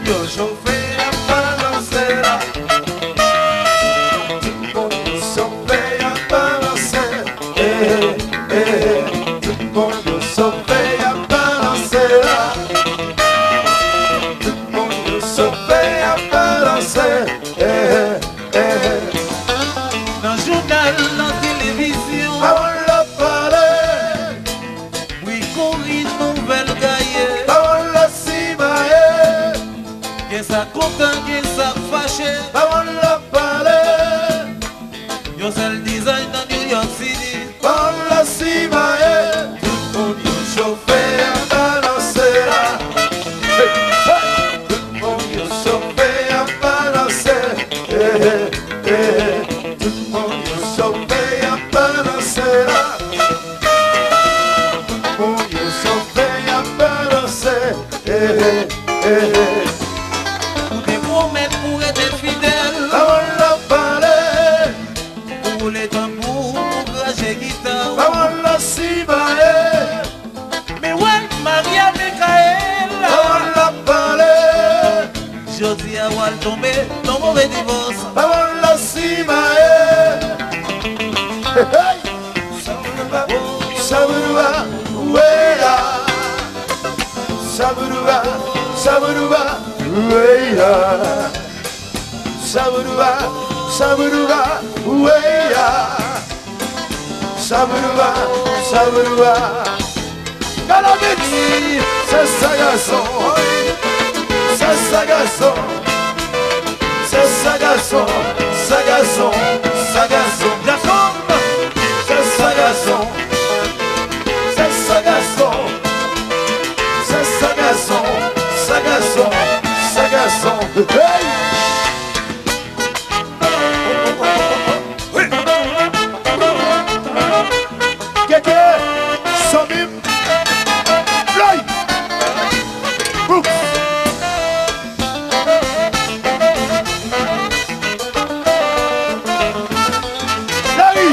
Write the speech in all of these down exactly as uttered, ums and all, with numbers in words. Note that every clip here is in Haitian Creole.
Yo chofe, y ap balanse la. Tout moun yo chofe, y ap balanse. Eh, eh, eh. Tout moun yo chofe, y ap balanse la. Tout moun yo chofe, y ap balanse. Eh, eh, eh. Nan jounal, nan televizyon, pawòl la pale. Bri kouri, nouvèl gaye. Pawòl la simaye. Gen sa kontan, gen sa fache. Pawòl la pale. Yon sèl dizay nan New York City. Pawòl la simaye. Tout moun yo chofe, y ap balanse la. Hey, hey. Tout moun yo chofe, y ap balanse. Eh, eh, eh. Tout moun yo chofe, y ap balanse la. Tout moun yo chofe, y ap balanse. Eh, eh, eh, eh. Ou te pwomèt pou rete fidèl. Pawòl la pale. Ou boule tanbou, ou krache gita. Pawòl la simaye. Men wè Maria Mikaela. Pawòl la pale. Jodi a w al tonbe nan move divòs. Pawòl la simaye. Hey, hey. Saburuba, saburuba, weya. Saburuba, saburuba, weya. Saburuba, saburuba, weya. Saburuba, saburuba. Kalabit, se sa gason. Se sa gason. Se sa gason, sa gason, sa gason. Gason. Se sa gason. Se sa gason. Se sa gason, sa gason, sa gason. Hey! Keke, Samim, Floyd, Brooks. Larry.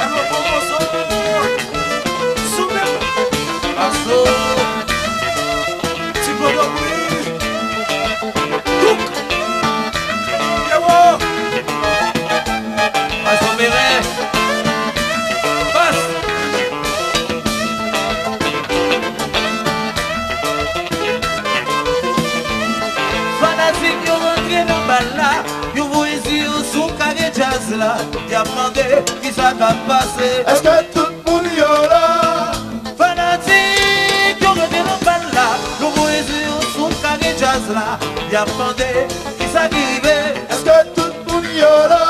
Alò, bon moso. Sou menm. Aso. Ti Kodo Bri. Douk. Yewo. Aso Meren. Bas. Fanatik yo rantre nan bal la, yo voye zye yo sou kare djaz la, y ap mande kisa k ap pase. Èske tout moun yo la? Fanatik yo rantre nan bal la, yo voye zye yo sou kare djaz la, y ap mande kisa ki rive. Èske tout moun yo la?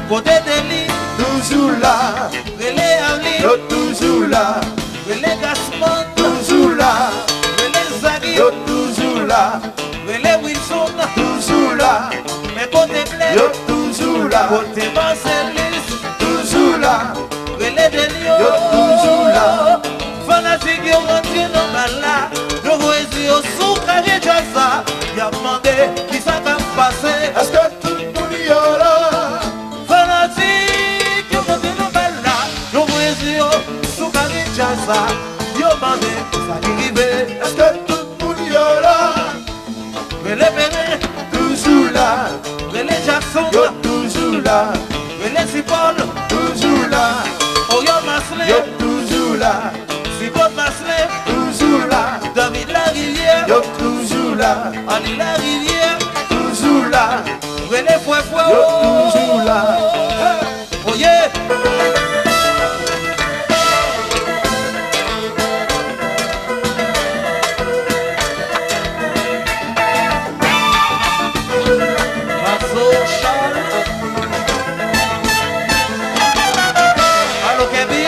Kote Deli? Toujou la. Rele Arly. Yo toujou la. Rele Gassman. Toujou la. Rele Zari. Yo toujou la. Rele Wilson. Toujou la. Men kote Blaise? Yo toujou la. Kote Marcelus? Toujou la. Rele Delio. Yo toujou la. Fanatik yo rantre nan bal la. Yo voye zye yo sou kare djaz la. Y ap mande kisa k ap pase. Èske tout moun yo la? Fanatik yo rantre nan bal la. Yo voye zye yo sou kare djaz la. Yo mande sa ki rive. Èske tout moun yo la? Rele Peren. Toujou la. Rele Jackson. Yo toujou la. Rele Sipòl. Toujou la. Oriol Marcelin. Yo toujou la. Sipòl Marcelin. Toujou la. David Larivière. Yo toujou la. Arly Larivière. Toujou la. Rele Fwèfwè. Yo toujou la. Hey! Oye! Maso Charles. Alo, Kèbi.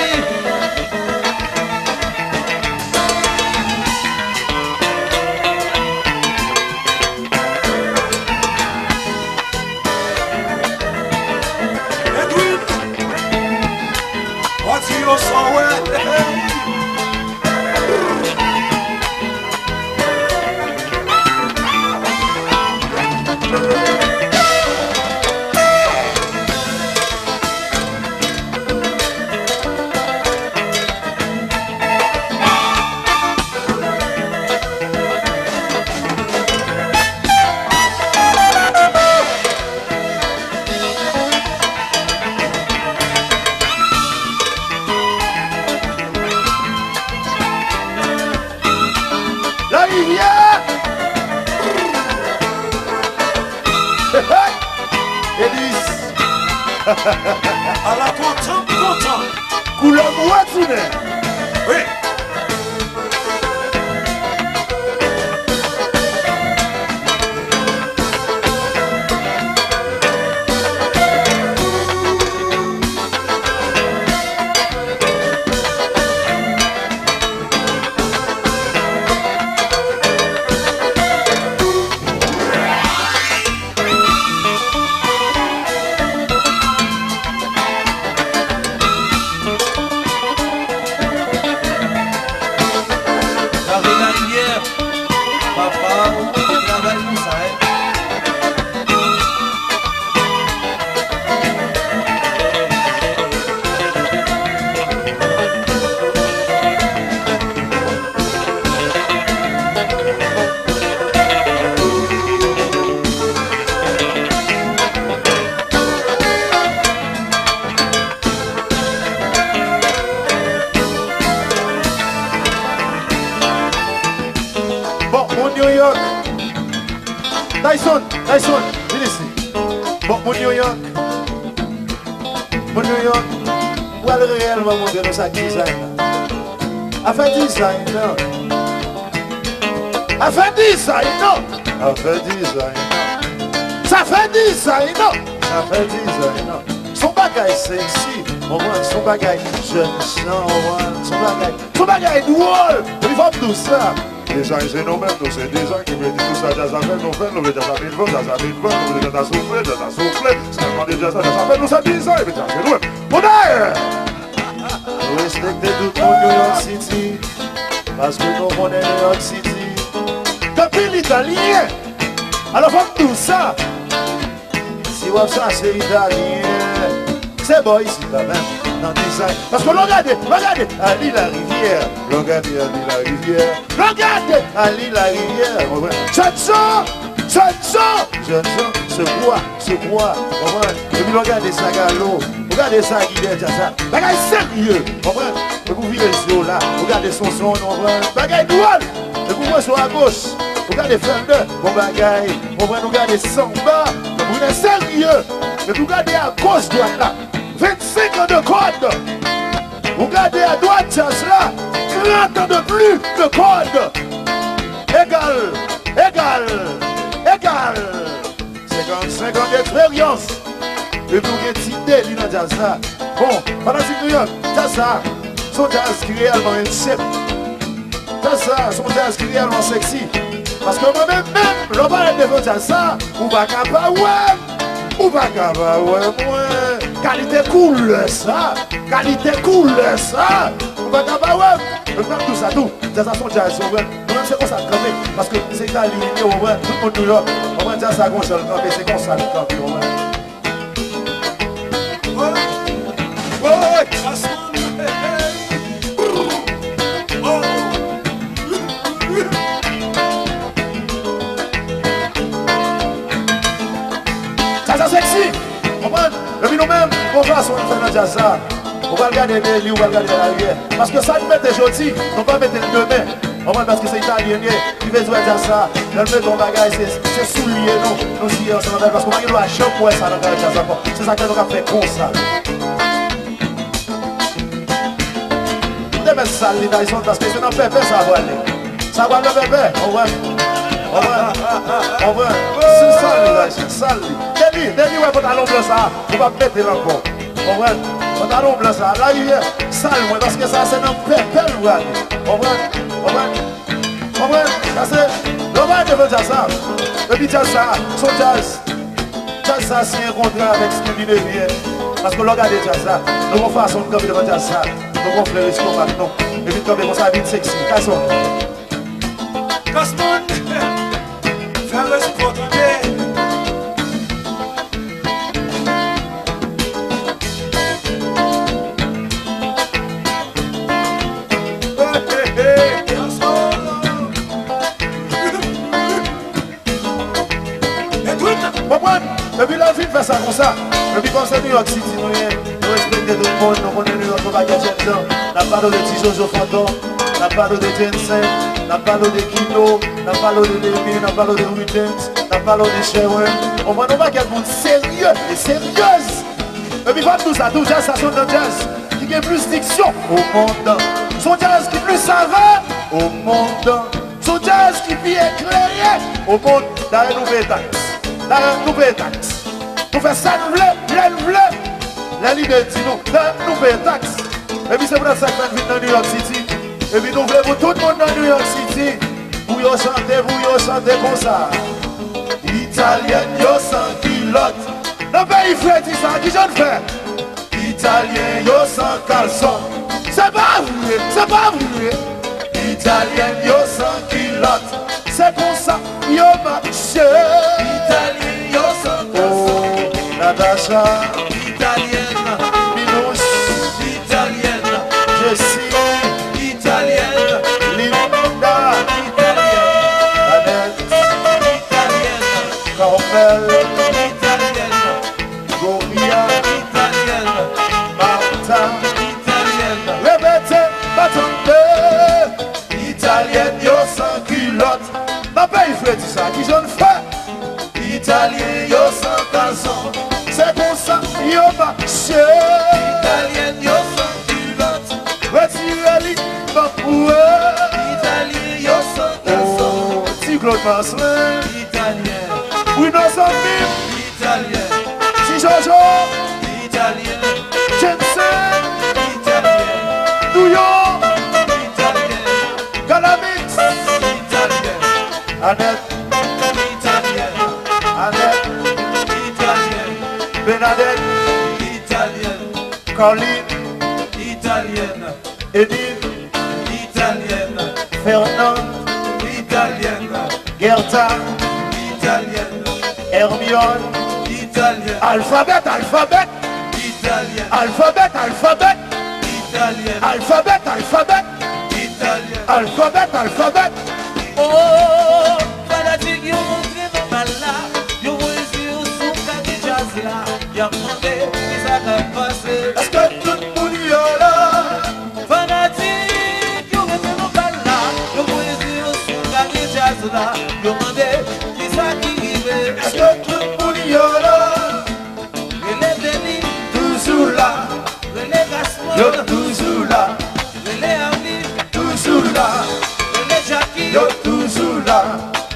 Edwin, pati yo sa wè. Ala kontan m kontan. Koulè m retounen. Wi. Lave larivyè, papa, travay konsa, en. Bon, moun New York. Tyson, Tyson, vin isi. Bon, moun New York. Moun New York, m pral reyèlman montre nou sa k dizay la. Afè dizay, non. Afè dizay, non. Afè dizay, non. Sa fè dizay, non. Sa fè dizay, non. Se yon bagay seksi, w konprann? Se yon bagay jèn jan, w konprann? Se yon bagay, se yon bagay dwòl. Epi fò m di w sa. Dizay se nou menm, nou se dizay, ki vle di tout sa djaz la fè, nou fè, nou vle djaz la vin vann, djaz la vin vann, nou vle djaz la soufle, djaz la soufle, se tèlman de djaz la, djaz la fè, nou se dizay, epi djaz se nou menm. Pou dayè! Nou respekte tout moun New York City, paske nou konnen New York City. Tanpri l italyen! Alò fò m di w sa, si w ap chache italyen, se bò isit la menm, nan dizay. Paske lè w gade, lè w gade Ali Larivière, lè w gade Ali Larivière, lè w gade Ali Larivière, w konprann? Jèn jan, jèn jan, jèn jan, se kwa, se kwa, w konprann? Epi lè w gade sa Galo, w gade sa ki dèyè djaz la, bagay serye, w konprann? Epi w vire zye w la, w gade Sonson, w konprann? Bagay dwòl! Epi w pran sou agoch, ou gade Fèlde, bon bagay. Ou konprann, ou gade Sanba, ou nan serye. Epi w gade agoch dwat la, vennsenk an de kòd. Ou gade adwat djaz la, trant an de plis de kòd. Egal, egal, egal. Senkannsenk an deksperyans. Epi w gen ti deli nan djaz la. Bon, fanatik New York, djaz sa, se yon djaz ki reyèlman enchèp. Djaz sa, se yon djaz ki reyèlman seksi. Paske mwen menm, menm, lè w parèt devan djaz sa, ou pa ka pa wè m. Ou pa ka pa wè mwen. Kalite koulè sa, kalite koulè sa, ou pa ka pa wè m. Mwen ap di w sa tou, djaz sa se yon djaz, ou wè. Mwen menm se konsa l kanpe, paske se Itali li ye, ou wè, tout moun New York, ou wè, djaz sa gon jan l kanpe, se konsa l kanpe, ou wè. Djaz sa seksi, konprann? Epi nou menm, gon fason nou fè nan djaz sa. Ou pral gade Nelly, ou pral gade Larivière. Paske sa n mete jodi, nou pa mete l demen. Konprann? Paske se Italyen l ye, ki vle di wè djaz sa. Lè l mete yon bagay, se, se sou l li ye, nou, nou siye ansanm avè l. Paske ou pa gen dwa janm wè sa nan karè djaz ankò. Se sa k fè nou ka fè konsa. M te mèt sal li, Tyson, paske se nan pèpè sa prale. Sa pral nan pèpè, konprann? Konprann? Konprann? Se sal li, Tyson, sal li. Nelly, Nelly, wè pantalon blan sa, ou p ap mete l ankò. Konprann? Pantalon blan sa, Larivière, sal mwen, paske sa se nan pèpè l prale. Konprann? Konprann? Konprann? Sa se, lè w pale de djaz sa, epi djaz sa, se yon djaz, djaz sa siyen kontra avèk Skinny Nevyè. Paske lè w gade djaz sa, nou gon fason n kanpe devan djaz sa, nou gon fle estomak nou, epi n kanpe konsa, epi n seksi. Gason. Gaston, fè respè w tande. Konprann? Epi lè l fin fè sa konsa, epi kòm se New York City nou ye, nou respekte tout moun, nou konnen New York yon pakèt jèn jan. N ap pale w de Ti Jojo Fantom, n ap pale w de Jensen, n ap pale w de Kino, n ap pale w de Lemi, n ap pale w de Rudens, n ap pale w de Sherwin. Konprann? Yon pakèt moun serye e seryez. Epi fò m di w sa tou, djaz sa se yon djaz ki gen plis diksyon o mond. Se yon djaz ki plis save o mond. Se yon djaz ki pi eklere o mond. Dayè nou peye taks. Dayè nou peye taks. Nou fè sa n vle, lè n vle. Lè lide di nou, dayè nou peye taks. Epi se poutèt sa k fè n vin nan New York City. Epi nou vle pou tout moun nan New York City, pou yo chante, pou yo chante konsa. Italyèn yo san kilòt. Nan peyi fredi sa, kijan n fè? Italyen yo san kalson. Se pa vre, se pa vre. Italyèn yo san kilòt. Se konsa yo mache. Italyen yo san kalson. Oh, Natacha. Italyèn. Minouche. Italyèn. Jessie. Italyèn. Linda. Italyèn. Nanette. Italyèn. Carmel. Italyèn. Gloria. Italyèn. Martha. Italyèn. Repete, pa tande. Italyèn yo san kilòt. Nan peyi fredi sa, kijan n fè? Italyen yo san kalson. Se konsa yo mache. Italyèn yo san kilòt. Retire li, ban pou yo. Italyen yo san kalson. Oh, Ti Claude Marcelin. Italyen. Bruno zanmi m. Italyen. Ti Jojo. Italyen. Jensen. Italyen. Douyon. Italyen. Galamix. Italyen. Anèt. Italyen. Anèt. Italyen. Bernadette. Italyen. Carline. Italyèn. Edith. Italyèn. Fernand. Italyèn. Gertha. Italyèn. Hermione. Italyèn. Alfabèt, alfabèt. Italyèn. Alfabèt, alfabèt. Italyèn. Alfabèt, alfabèt. Italyèn. Alfabèt, alfabèt. Oh, fanatik yo montre nou bal la. Yo voye zye yo sou kake djaz la. Y ap mande kisa k ap pase. Èske tout moun yo la? Fanatik yo rete nan bal la, yo voye zye yo sou kake djaz la, yo mande kisa ki rive. Èske tout moun yo la? Rele Deni, toujou la. Rele Gasmond, yo toujou la. Rele Arly, toujou la. Rele Jacky, yo toujou la.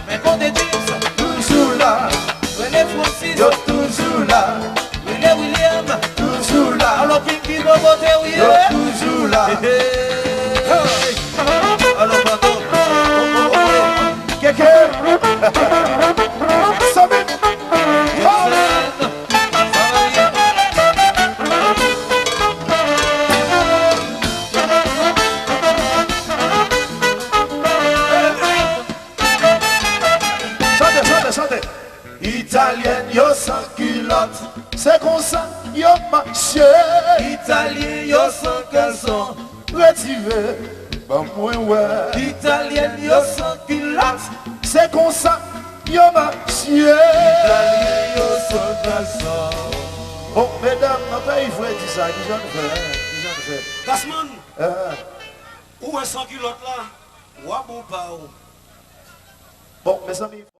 Men kote James, toujou la. Rele Francis, yo toujou la. Rele William, toujou la. Alò Pinky, nou kote w ye? Yo toujou la. Hey, hey. Alò, padon. Keke. Somen. Yes, sir. Chante, chante, chante. Italyèn yo san kilòt, se konsa yo mache. Italyen yo san kalson, retire, ban mwen wè. Italyen yo san kilòt, se konsa yo mache. Italyen yo san kalson. Bon, medam, nan peyi fredi sa, kijan n fè, kijan n fè? Gasmond, eh, ou wè san kilòt la, w a bon pa w. Bon, mezanmi.